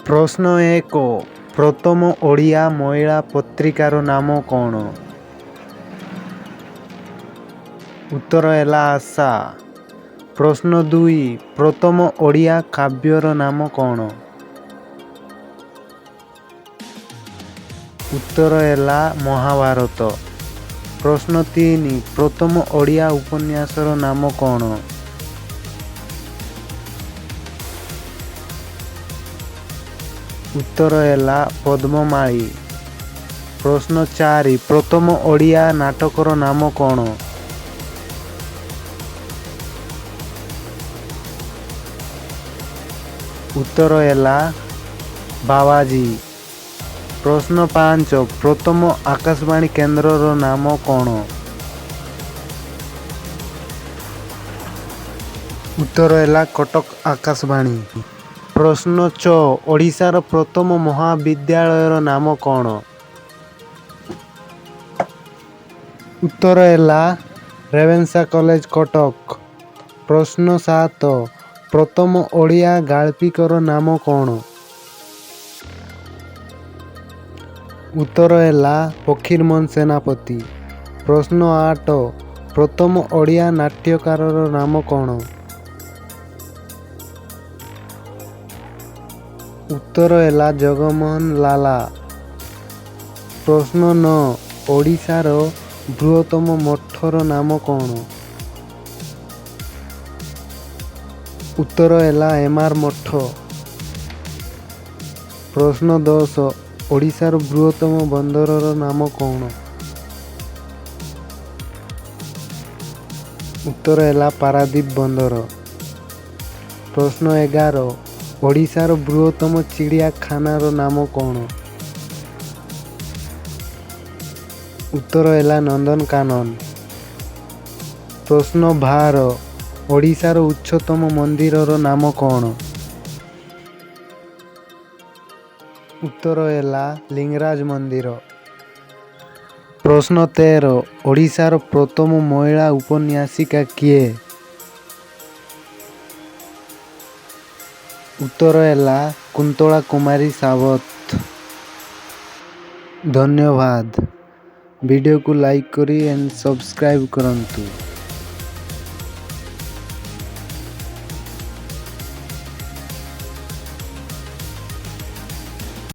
ପ୍ରଶ୍ନ 1। ପ୍ରଥମ ଓଡ଼ିଆ ମହିଳା ପତ୍ରିକାର ନାମ କ'ଣ? ଉତ୍ତର ହେଲା ଆଶା। ପ୍ରଶ୍ନ 2। ପ୍ରଥମ ଓଡ଼ିଆ କାବ୍ୟର ନାମ କ'ଣ? ଉତ୍ତର ହେଲା ମହାଭାରତ। ପ୍ରଶ୍ନ 3। ପ୍ରଥମ ଓଡ଼ିଆ ଉପନ୍ୟାସର ନାମ କ'ଣ? ଉତ୍ତର ହେଲା ପଦ୍ମମାଳୀ। ପ୍ରଶ୍ନ 4। ପ୍ରଥମ ଓଡ଼ିଆ ନାଟକର ନାମ କ'ଣ? ଉତ୍ତର ହେଲା ବାବାଜୀ। ପ୍ରଶ୍ନ 5। ପ୍ରଥମ ଆକାଶବାଣୀ କେନ୍ଦ୍ରର ନାମ କ'ଣ? ଉତ୍ତର ହେଲା କଟକ ଆକାଶବାଣୀ। ପ୍ରଶ୍ନ 6। ଓଡ଼ିଶାର ପ୍ରଥମ ମହାବିଦ୍ୟାଳୟର ନାମ କ'ଣ? ଉତ୍ତର ହେଲା ରେଭେନ୍ସା କଲେଜ, କଟକ। ପ୍ରଶ୍ନ 7। ପ୍ରଥମ ଓଡ଼ିଆ ଗାଳ୍ପିକର ନାମ କ'ଣ? ଉତ୍ତର ହେଲା ଫକୀରମୋହନ ସେନାପତି। ପ୍ରଶ୍ନ 8। ପ୍ରଥମ ଓଡ଼ିଆ ନାଟ୍ୟକାରର ନାମ କ'ଣ? ଉତ୍ତର ହେଲା ଜଗମୋହନ ଲାଲା। ପ୍ରଶ୍ନ 9। ଓଡ଼ିଶାର ବୃହତ୍ତମ ମଠର ନାମ କ'ଣ? ଉତ୍ତର ହେଲା ଏମାର ମଠ। ପ୍ରଶ୍ନ 10। ଓଡ଼ିଶାର ବୃହତ୍ତମ ବନ୍ଦରର ନାମ କ'ଣ? ଉତ୍ତର ହେଲା ପାରାଦୀପ ବନ୍ଦର। ପ୍ରଶ୍ନ 11। ଓଡ଼ିଶାର ବୃହତ୍ତମ ଚିଡ଼ିଆଖାନାର ନାମ କ'ଣ? ଉତ୍ତର ହେଲା ନନ୍ଦନକାନନ। ପ୍ରଶ୍ନ 12। ଓଡ଼ିଶାର ଉଚ୍ଚତମ ମନ୍ଦିରର ନାମ କ'ଣ? ଉତ୍ତର ହେଲା ଲିଙ୍ଗରାଜ ମନ୍ଦିର। ପ୍ରଶ୍ନ 13। ଓଡ଼ିଶାର ପ୍ରଥମ ମହିଳା ଉପନ୍ୟାସିକା କିଏ? ଉତ୍ତର ହେଲା କୁନ୍ତଳା କୁମାରୀ ସାବତ। ଧନ୍ୟବାଦ। ଭିଡ଼ିଓକୁ ଲାଇକ୍ କରି ଆଣ୍ଡ ସବସ୍କ୍ରାଇବ୍ କରନ୍ତୁ।